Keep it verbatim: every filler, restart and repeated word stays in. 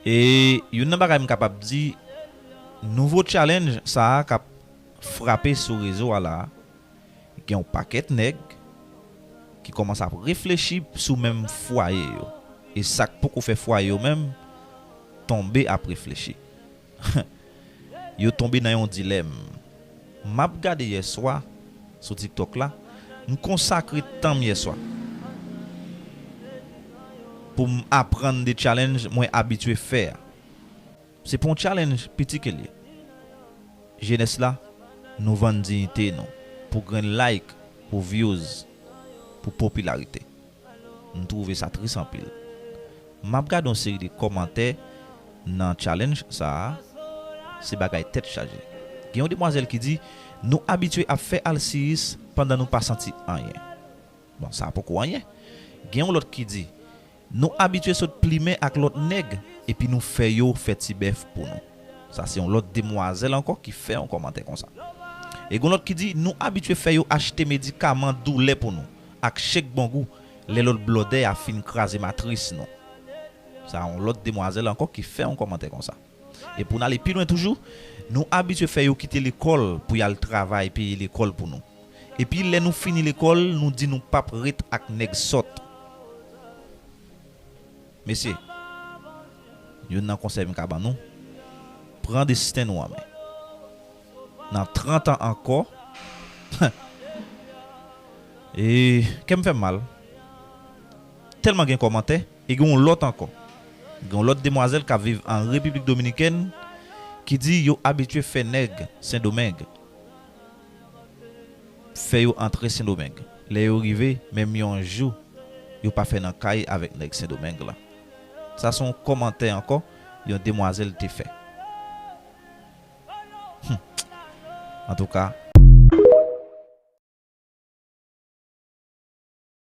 E youn nan bagay m kapab di, nouvo challenge sa a k ap frape sou rezo a la a, gen yon pakèt nèg ki kòmanse ap reflechi sou menm fwaye yo. E sa k poko fè fwaye yo menm tonbe ap reflechi. Yo tonbe nan yon dilèm. M ap gade yèswa sou TikTok la, m konsakre tan m yèswa pou m aprann de challenge mwen abitye fè a. Se pa yon challenge piti ke l ye. Jenès la, nou vann diyite nou pou grenn like, pou views, pou popilarite. M twouve sa tris anpil. M ap gade yon seri de kòmantè nan challenge sa a, se bagay tèt chaje. Gen yon demwazèl ki di, nou abitye ap fè alsiyis pandan nou pa santi anyen. Bon, sa poko anyen. Gen yon lòt ki di, nou abitye sot plimen ak lòt nèg, epi nou fè yo fè ti bèf pou nou. Sa se yon lòt demwazèl ankò ki fè yon kòmantè konsa. E gen yon lòt ki di, nou abitye fè yo achte medikaman doulè pou nou, ak chèk bongou, lè lòt blòdè a fin kraze matris nou. Sa yon lòt demwazèl ankò ki fè yon kòmantè konsa. E pou n ale pi lwen toujou, nou abitye fè yo kite lekòl pou y al travay peye lekòl pou nou. Epi lè nou fini lekòl, nou di nou p ap ret ak nèg sòt. Mesye, youn nan konsèy m ka ban nou, pran desten nou an men. Nan trant an ankò, e kè m fè m mal. Tèlman gen kòmantè, e gen yon lòt ankò. Gen yon lòt demwazèl k ap viv an Repiblik Dominikèn ki di yo abitye fè nèg Sendomeng, fè yo antre Sendomeng. Lè yo rive, menm yon jou, yo pa fè nan kay avèk nèg Sendomeng lan. Sa se yon kòmantè ankò yon demwazèl te fè. Hmm. Antouka,